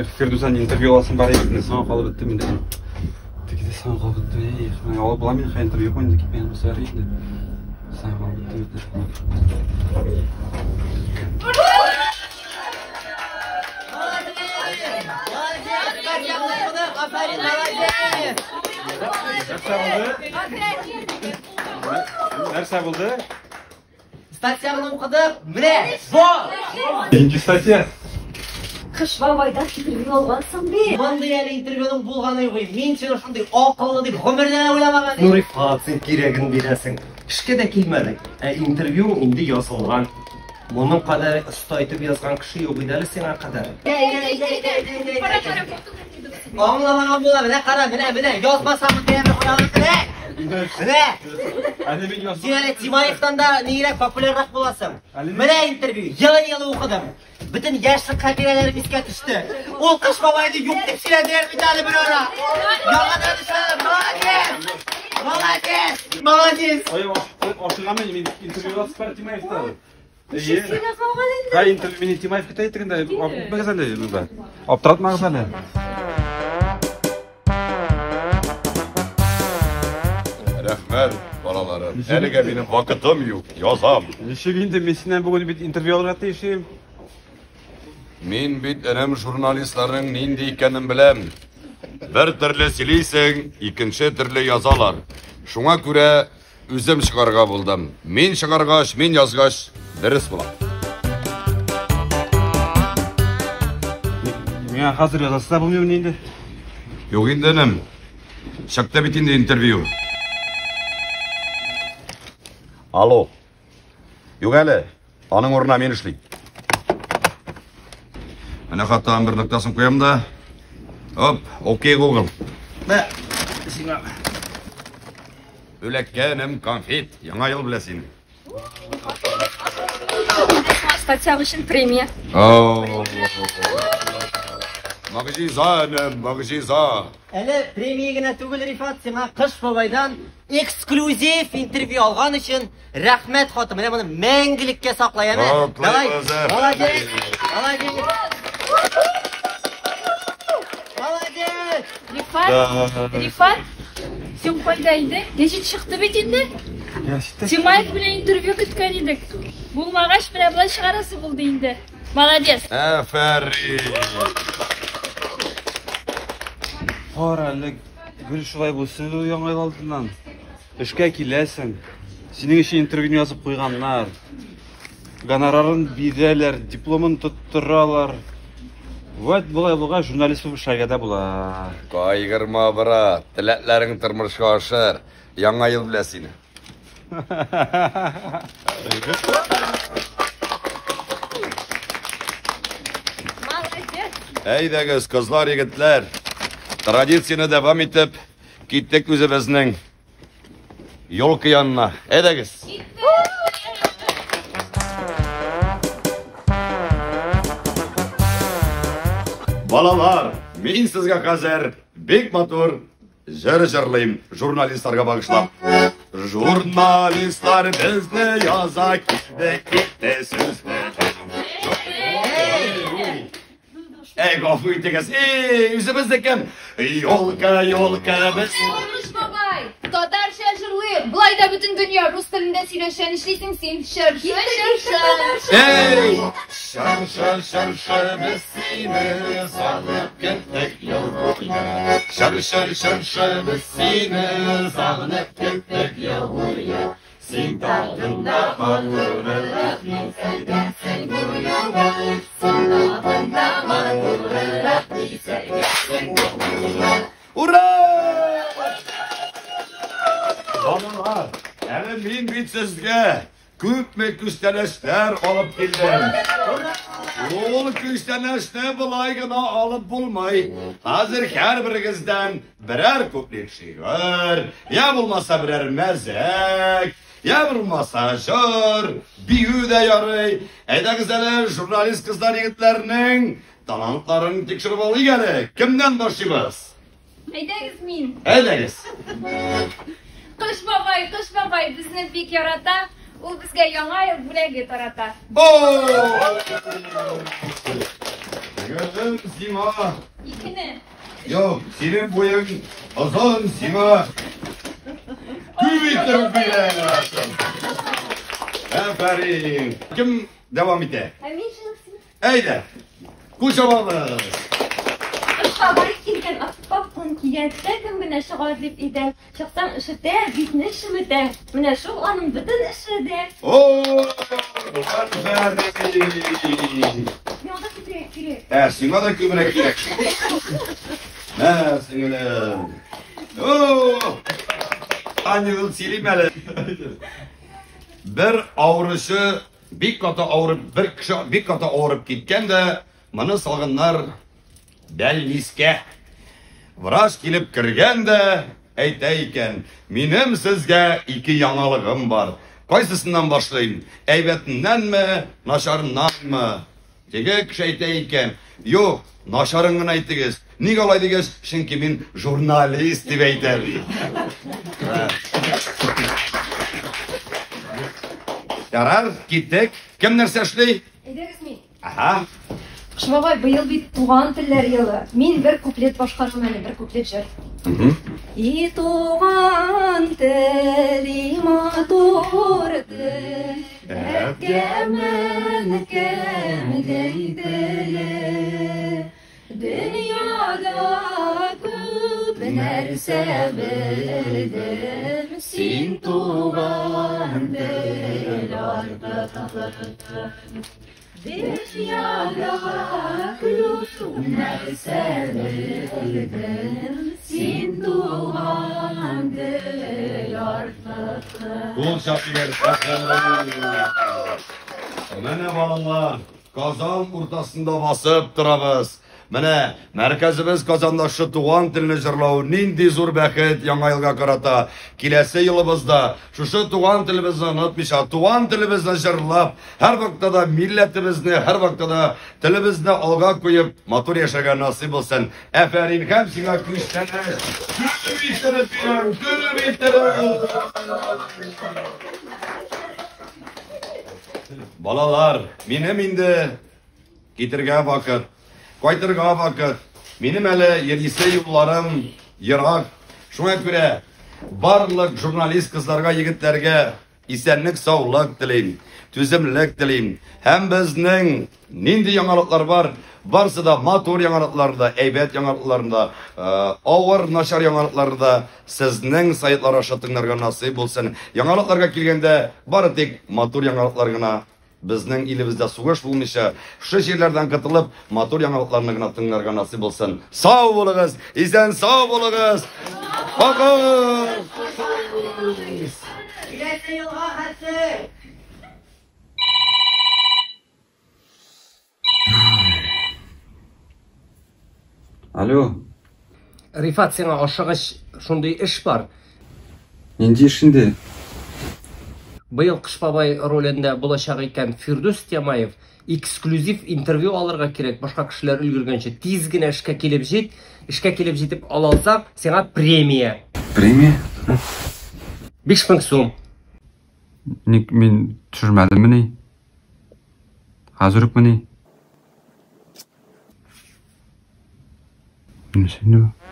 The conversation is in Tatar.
Фирдүстән интервью аласым бар иде, соңга калып беттем инде. Тегедә соңга калып беттем. Эй, менә алып була мин хәзер интервью инде китмәгән булса ярый инде. Соңга калып беттем инде. Афәрин, молодец! Нәрсә булды? Нәрсә булды? Статьяңны укыдык, менә, бо! Нинди статья? Кыш бабайдан интервью алгансың бит. Мондый әле интервьюның булганы юк. Мин сине шундый акыллы дип гомердә дә уйламаган идем. Нурифат, син кирәген бирәсең. Эшкә дә килмәдең. Ә интервью инде язылган. Моның кадәр оста итеп язган кеше юк иде әле сиңа кадәр. Аңламаган була, менә кара, менә, менә, язмасам дияме куялар, менә. Менә. Әле мин яздым. Син әле Тимаевтан да нирәк популяррак буласың. Менә интервью, елын-елы укыдым. Бөтен яшьлек хатирәләрем искә төште. Ул Кыш бабайны юк дип сөйләделәр бит әле бер ара. Яңадан эшләдем. Молодец! Молодец! Молодец! Ой, ашыгам мин интервью алып бар Тимаевтан. Син язмаган инде. Ха, интервью мине Тимаев көтә итегендә, алып әле монда. Аптыратмагыз әле. Рәхмәт, балаларым. Әлегә минем вакытым юк, язам. Ничек инде мин синнән бүген бит интервью алырга тиешем. Мин бит энем журналистларның нинди икәнен беләм. Бер төрле сөйлисең, икенче төрле язалар. Шуңа күрә үзем чыгарга булдым. Мин чыгаргач, мин язгач, дөрес була. Миңа хәзер язасы да булмый инде. Юк инде энем. Чыкты бит инде интервью. Алло. Юк әле. Аның урынына мин эшлим. Менә хаттан бер ноктасын куям да. Оп, окей Google. Мә, сиңа. Бүләккә энем конфет. Яңа ел белән сине. Статьяң өчен премия. Могҗиза энем, могҗиза. Әле премия генә түгел, Рифат, сиңа Кыш бабайдан эксклюзив интервью алган өчен рәхмәт хаты. Менә моны мәңгелеккә сакла, яме? Давай. Котлыйбыз, Молодец! Молодец! Молодец! Рифат, Рифат, син кайда инде? Гәҗит чыкты бит инде. Тимаев белән интервью көткән идек. Булмагач, менә болай чыгарасы булды инде. Молодец. Афәрин. Кара әле, гел шулай булсын ул яңа ел алдыннан. Эшкә киләсең. Синең өчен интервью язып куйганнар. Гонорарын бирәләр, дипломын тоттыралар. Вот болай булгач, журналист булып эшләргә дә була. Кайгырма, брат. Теләкләрең тормышка ашыр. Яңа ел белән сине. Молодец. Әйдәгез, кызлар, егетләр. Традицияне дәвам итеп, киттек үзебезнең елка янына. Әйдәгез. Балалар, мин сезгә хәзер бик матур җыр җырлыйм, журналистларга багышлап. Журналистлар безне яза, килде, китте сүзне. Эй, гафу итегез. Эй, үзебезнеке. Елка, елка, без Кыш бабай, татарча җырлыйк. Болай да бөтен дөнья рус телендә сөйләшә, нишлисең син? Чыршы, чыршы. Эй! Чыршы, чыршы, без сине сагынып киттек ел буе. Чыршы, чыршы, без сине сагынып киттек ел буе. Син тагын да матуррак бизәлгәнсең бу юлы. Син тагын да матуррак бизәлгәнсең бу юлы. Ура! Балалар, әле мин бит сезгә күпме күчтәнәчләр алып килдем. Ул күчтәнәчне болай гына алып булмый. Хәзер һәрберегездән берәр куплет шигырь, я булмаса берәр мәзәк, я булмаса җыр, бию дә ярый. Әйдәгез әле журналист кызлар егетләрнең талантларын тикшереп алыйк әле. Кемнән башлыйбыз? Әйдәгез мин. Әйдәгез. Кыш бабай, Кыш бабай безне бик ярата. Ул безгә яңа ел бүләге тарата. Гөлем сиңа. Икене. Юк, синең буең озын сиңа. Күп итеп бирәм. Афәрин. Кем дәвам итә? Ә мин чыгып. Әйдә. Кул чабабыз. Кыш бабай килгән ап-ак тун кигән, кем генә чыгар дип өйдән. Чыксаң өшетә, битне чеметә. Менә шул аның бөтен эше дә. О, афәрин. Миңа да күбрәк кирәк. Ә, сиңа да күбрәк кирәк. Мә, сеңелем. О! Анекдот сөйлим әле. Бер авыручы бик каты авырып, бер кеше бик каты авырып киткән дә, моны салганнар бәлнискә. Врач килеп кергән дә, әйтә икән, минем сезгә ике яңалыгым бар. Кайсысыннан башлыйм? Әйбәтеннәнме, начарыннанмы? Теге кеше әйтә икән, юк, начарын гына әйтегез. Ник алай дигәч, чөнки мин журналист дип әйтә ди. Ярар, киттек. Кем нәрсә эшли? Әйдәгез мин. Ага. Кыш бабай, быел бит туган телләр елы. Мин бер куплет башкарырмын әле, бер куплет җыр. И туган тел, и матур тел, Әткәм, әнкәмдәй теле. Дөньяда күп нәрсә белдем, син туган тел артык. Дөньяда күп нәрсә белдем, син туган тел артык. Кул чапыгыз. Менә балалар, Казан уртасында басып торабыз. Менә мәркәзебез Казанда шы туган телне җырлау нинди зур бәхет яңа елга карата. Киләсе елыбызда шушы туган телебезне онытмыйча, туган телебезне җырлап, һәр вакытта да милләтебезне, һәр вакытта да телебезне алга куеп, матур яшәргә насыйп булсын. Афәрин һәм сиңа күчтәнәч. Күп иттереп бирәм, күп иттереп. Балалар, минем инде китергә вакыт, кайтырга вакыт. Минем әле йөрисе юлларым ерак. Шуңа күрә барлык журналист кызларга, егетләргә исәнлек, саулык телим, түземлек телим. Һәм безнең нинди яңалыклар бар, барсы да матур яңалыклар да, әйбәт яңалыклар да, авыр, начар яңалыклар да сезнең сайтлар аша тыңларга насыйп булсын. Яңалыкларга килгәндә бары тик матур яңалыклар гына. Безнең илебездә сугыш булмыйча, шушы җирләрдән котылып, матур яңалыкларны гына тыңларга насыйп булсын. Сау булыгыз, исән сау булыгыз. Пока! Киләсе елга хәтле. Алло. Рифат, сиңа ашыгыч шундый эш бар. Нинди эш инде? Быел Кыш бабай ролендә булачак икән Фирдүс Тямаев. Эксклюзив интервью алырга кирәк, башка кешеләр өлгергәнче. Тиз генә эшкә килеп җит. Эшкә килеп җитеп ала алсаң, сиңа премия. Премия? 5000 сум. Ник мин төшермәдеммени? Хәзер үкмени? Нәрсә инде бу?